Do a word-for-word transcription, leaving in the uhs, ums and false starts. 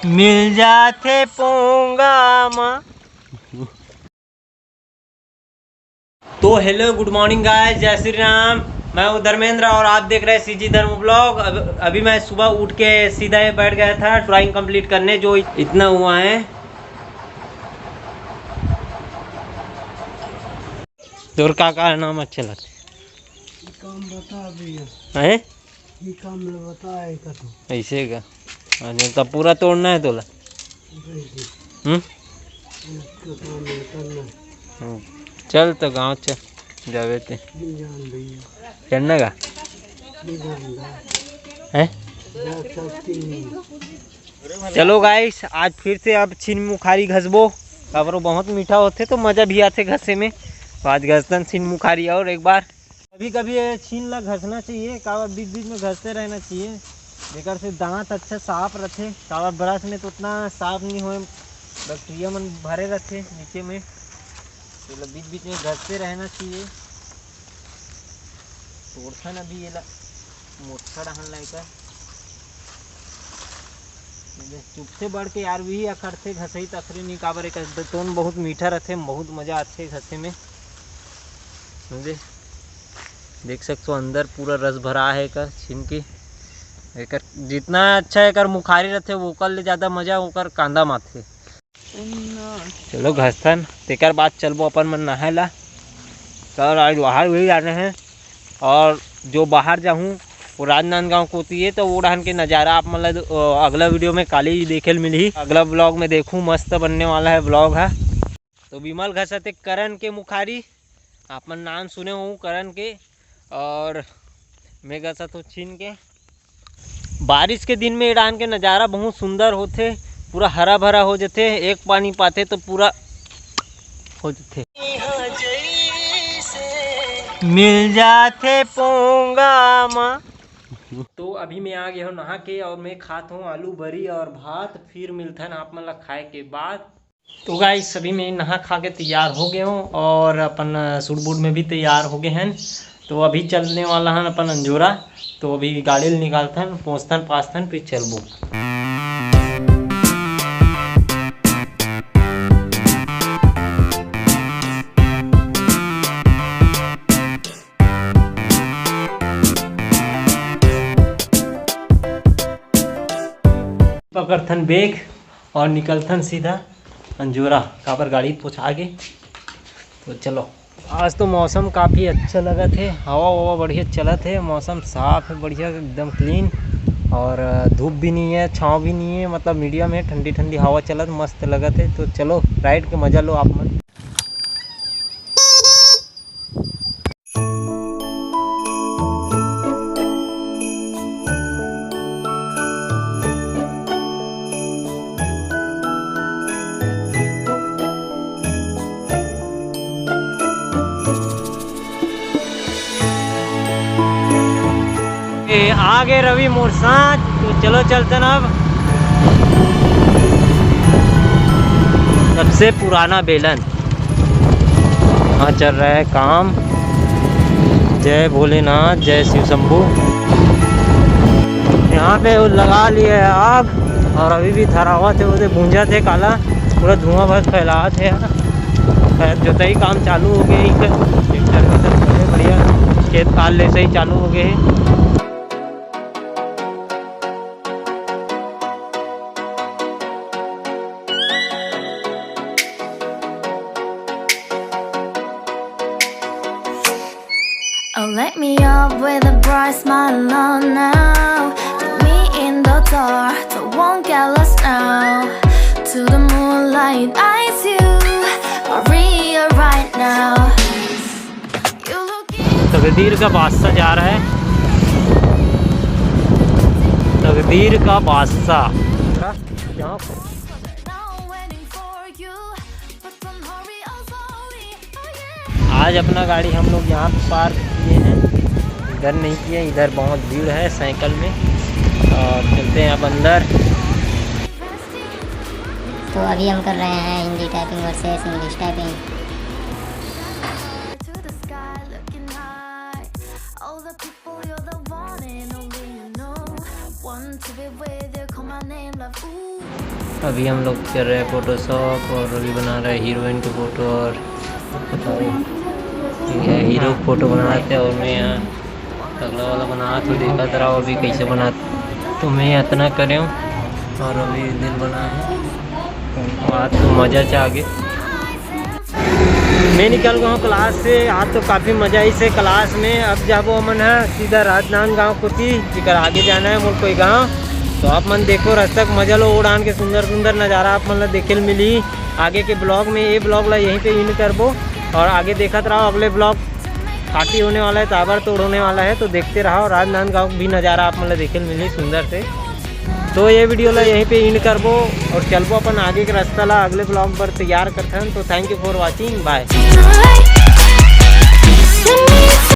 मिल जाथे पोंगा मा। तो हेलो, गुड मॉर्निंग गाइस, जय श्री राम। मैं हूं धर्मेंद्र और आप देख रहे हैं सीजी धर्म ब्लॉग। अब अभी मैं सुबह उठ के सीधा ही बैठ गया था ड्राइंग कंप्लीट करने, जो इतना हुआ है। तोर का का नाम अच्छा लगता है? काम बता भैया। हैं? ये काम ल बता, एकर तो। ऐसे का? अच्छा, तब पूरा तोड़ना है तोला? ऐसे। हम्म? इसका काम है, करना है। हम्म। चल तो गाँव चल, जावे ते। नहीं जान भैया। चलना का? नहीं जान भैया। हैं? जा सकती नहीं। चलो गाइस, आज फिर से अब छीन मुखारी घसबो। काबर वो बहुत मीठा होथे तो मजा भी आथे घसे में। तो आज घसतन छीन मुखारी और एक बार। कभी कभी ये छीन ला घसना चाहिए, काबर बीच बीच में घसते रहना चाहिए, जेकर से दांत अच्छा साफ रथे। काबर ब्रश में तो उतना साफ नहीं होए, बैक्टीरिया मन भरे रथे नीचे में, तो एला बीच बीच में घसते रहना चाहिए। तोड़थन अभी एला मोटका डहन ला एकर। चुप से बढ़ के यार, वही अखरथे घसई तखरी नहीं काबर, एक तोन बहुत मीठा रथे, बहुत मजा आथे घसे में। समझे? देख सकते हो अंदर पूरा रस भरा है एकर छीन के। एकर जितना अच्छा एकर मुखारी रथे, ओकर ले ज़्यादा मजा ओकर कांदा माथे। चलो घसथन, तेकर बाद चलबो अपन मन नहाए ला। सर आज बाहर भी जाने हैं और जो बाहर जाहूँ वो राजनांदगांव कोती है, तो वो डहन के नज़ारा आप मन ला, अ, अगला वीडियो में काली देखे ल मिलही। अगला ब्लॉग में देखूँ, मस्त बनने वाला है ब्लॉग है। तो विमल घसत एक करण के मुखारी, आप मन नाम सुने हो करण के, और मैं घसत हूँ छीन के। बारिश के दिन में ए डहन के नज़ारा बहुत सुंदर होथे, पूरा हरा भरा हो जथे, एक पानी पाथे तो पूरा हो जथे। मिल जाथे पोंगा मा। तो अभी मैं आ गया हूँ नहा के और मैं खात हूँ आलू बरी और भात, फिर मिलथन आप मन ला खाए के बाद। तो गाइस, अभी मैं नहा खा के तैयार हो गया हूँ और अपन सूट बूट में भी तैयार हो गए हैं। तो अभी चलने वाला हन अपन अंजोरा। तो अभी गाड़ी ल निकालथन, पहुँचथन, पासथन, फिर चलबो। पकड़थन बैग और निकलथन सीधा अंजोरा, काबर गाड़ी पहुँचा के। तो चलो, आज तो मौसम काफ़ी अच्छा लगत हे, हवा ववा बढ़िया चलत हे, मौसम साफ है, बढ़िया एकदम क्लीन, और धूप भी नहीं है, छाँव भी नहीं है, मतलब मीडियम है, ठंडी ठंडी हवा चलत, मस्त लगत हे। तो चलो, राइड के मज़ा लो आप मन। ए, आ गए रवि मोर साथ, तो चलो चलते ना अब। सबसे पुराना बेलन, यहाँ चल रहा है काम। जय भोलेनाथ, जय शिव शंभू। यहाँ पे वो लगा लिए है आग और अभी भी धरावत है, उधर भूंजा थे काला, पूरा धुआं भर फैलावत है। खैर, जोताई काम चालू हो गया, एक ट्रैक्टर के साथ बढ़िया बढ़िया खेत खार ले सही चालू हो गए है। Oh, let me up with a bright smile on now. Put me in the dark, so won't get lost now. To the moonlight, eyes you, Maria right now. You look into तकदीर का बादशाह जा रहा है, तकदीर का बादशाह। Now waiting for you, but don't hurry, oh slowly, oh yeah. आज अपना गाड़ी हम लोग यहाँ पे पार्क किए हैं, इधर नहीं किए, इधर बहुत भीड़ है साइकिल में। और चलते हैं अब अंदर। तो अभी हम कर रहे हैं Hindi typing versus English typing. To the sky looking high. All the people, you're the one and only, you know. One अभी हम लोग कर रहे हैं फोटोशॉप और अभी बना रहे हैं हीरोइन के फोटो और ये हीरो के फोटो बनाते हैं और मैं यहाँ अगला वाला बना तो देखा जरा अभी कैसे बना। तो मैं इतना करे हूँ और अभी दिल बना है। आज तो मजा चा आगे। मैं निकल गया हूँ क्लास से। आज तो काफ़ी मजा आई से क्लास में। अब जाबो हमन ह सीधा राजनांदगांव कोती, जेकर आगे जाना है मोर कोई गाँव। तो आप मन देखो रस्ता के मजा लो, ओढ़ान के सुंदर सुंदर नज़ारा आप मन ला देखे ल मिली आगे के ब्लॉग में। ये ब्लॉग ला यहीं पे एंड करबो और आगे देखत रहो अगले ब्लॉग। पार्टी होने वाला है, ताबड़तोड़ होने वाला है, तो देखते रहो। राजनांदगांव भी नज़ारा आप मन ला देखे ल मिली सुंदर से। तो ये वीडियो ला यहीं पे एंड करबो और चलबो अपन आगे के रास्ता ला अगले ब्लॉग पर तैयार करथन। तो thank you for watching, bye।